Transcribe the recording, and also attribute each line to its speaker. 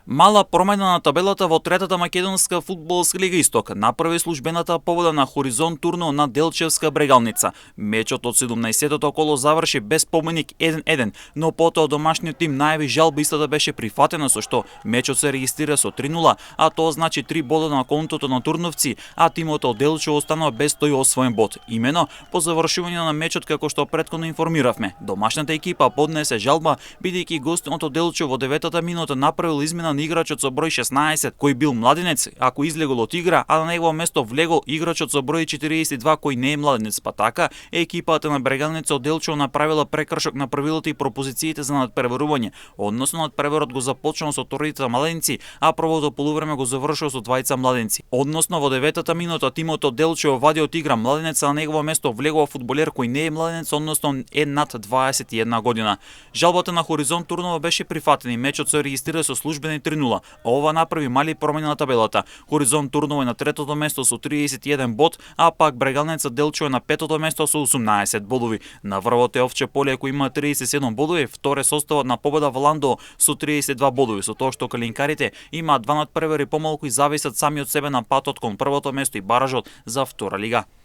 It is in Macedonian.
Speaker 1: Мала промена на табелата во третата македонска фудбалска лига Исток направи службената победа на Хоризонт Турно на Делчевска Брегалница. Мечот од 17-тото коло заврши без победник 1-1, но потоа домашниот тим најави жалба истата беше прифатена, со што мечот се регистрира со 3-0, а тоа значи 3 бода на контото на турновци, а тимот од Делчево останува без тој освоен бод. Имено по завршување на мечот, како што претходно информиравме, домашната екипа поднесе жалба бидејќи гостинот од Делчево во 9-та минута направил измена на играчот со број 16 кој бил младенец, ако излегол од игра, а на негово место влегол играчот со број 42 кој не е младенец, па така екипата на Брегалница од Делчево направила прекршок на правилата и пропозициите за надпреварување. Односно надпреварот го започнал со тројца младенци, а првото полувреме го завршил со двајца младенци. Односно во 9-та минута тимот од Делчево вади од игра младенец, а на негово место влегол фудбалер кој не е младенец, односно е над 21 година. Жалбата на Хоризонт Турново беше прифатена и мечот се регистрира со службени 3-0. Ова направи мали промени на табелата. Хоризонт Турново е на третото место со 31 бод, а пак Брегалница Делчево е на петото место со 18 бодови. На врвот е Овче Поле кој има 37 бодови, втор е составот на Победа Валандо со 32 бодови, со тоа што калинкарите имаат два надпревари помалку и зависат сами од себе на патот кон првото место и баражот за втора лига.